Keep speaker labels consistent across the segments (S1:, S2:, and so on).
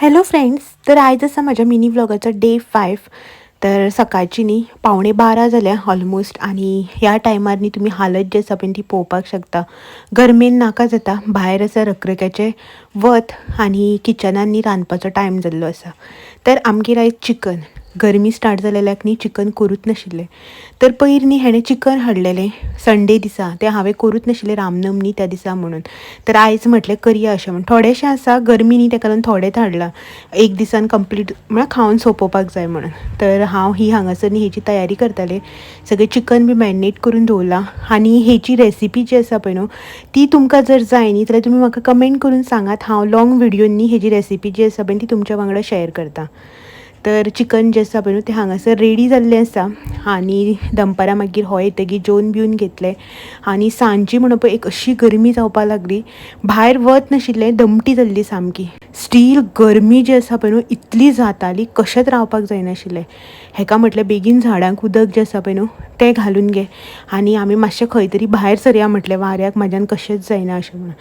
S1: Hello friends, तर आयज आसा म्हाज्या मिनी व्लॉगाचो डे 5. तर सकाळची न्ही 11:45 जाल्या ऑलमोस्ट आनी ह्या टायमार न्ही तुमी हालत जी आसा पळय ती पळोवपाक शकता. गरमेन नाका जाता. भायर आसा रखरख्याचें वत आनी किचनान न्ही रांदपाचो टायम जाल्लो आसा. तर आमगेर आयज चिकन. गरमी स्टार्ट जालेल्याक न्ही चिकन करूच नाशिल्लें. तर पयर न्ही हेणें चिकन हाडलेलें संडे दिसा. तें हांवें करूच नाशिल्लें, रामनम न्ही त्या दिसा म्हणून. तर आयज म्हटलें करया अशें म्हूण. थोडेशें आसा, गरमी न्ही तेका लागून थोडेंच हाडलां. एक दिसान कंप्लीट म्हळ्यार खावन सोंपोवपाक जाय म्हणून. तर हांव ही हांगासर न्ही हेची तयारी करतालें. सगळें चिकन बी मॅरिनेट करून दवरलां आनी हेची रेसिपी जी आसा पळय न्हू, ती तुमकां जर जाय न्ही जाल्यार तुमी म्हाका कमेंट करून सांगात. हांव लाँग व्हिडियोन न्ही हेजी रेसिपी जी आसा पळय ती तुमच्या वांगडा शेअर करता. तर चिकन जें आसा पळय न्हू, तें हांगासर रेडी जाल्लें आसा आनी दनपारां मागीर हो येतगीर जेवन बिवन घेतलें आनी सांजची म्हणून पळय एक अशी गरमी जावपाक लागली. भायर वत नाशिल्लें, दमटी जाल्ली सामकी. स्टील गरमी जी आसा पळय न्हू, इतली जाताली, कशेंच रावपाक जायनाशिल्लें. हेका म्हटलें, बेगीन झाडांक उदक जें आसा पळय न्हू तें घालून घे आनी आमी मातशें खंय तरी भायर सरया म्हटलें वाऱ्याक, म्हाज्यान कशेंच जायना अशें म्हणून.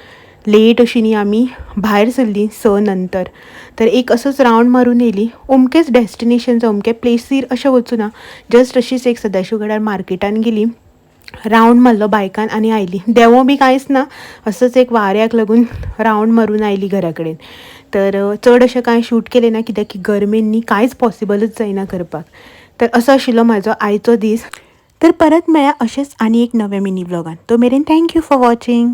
S1: लेट अशी न्ही आमी भायर सरलीं 6 नंतर. तर एक असोच रावंड मारून येयली. अमकेच डेस्टिनेशन जावं अमके प्लेसीर अशें वचूं ना, जस्ट अशीच एक सदाशिव गडार मार्केटान गेली, रावंड मारलो बायकान आनी आयली. देंवो बी कांयच ना, असोच एक वाऱ्याक लागून रावंड मारून आयली घरा कडेन. तर चड अशें कांय शूट केलें ना, कित्याक की गरमेन न्ही कांयच पॉसिबलूच जायना करपाक. तर असो आशिल्लो म्हाजो आयचो दीस. तर परत मेळया अशेंच आनी एक नव्या मिनी व्लॉगान. तो मेरेन thank you for watching.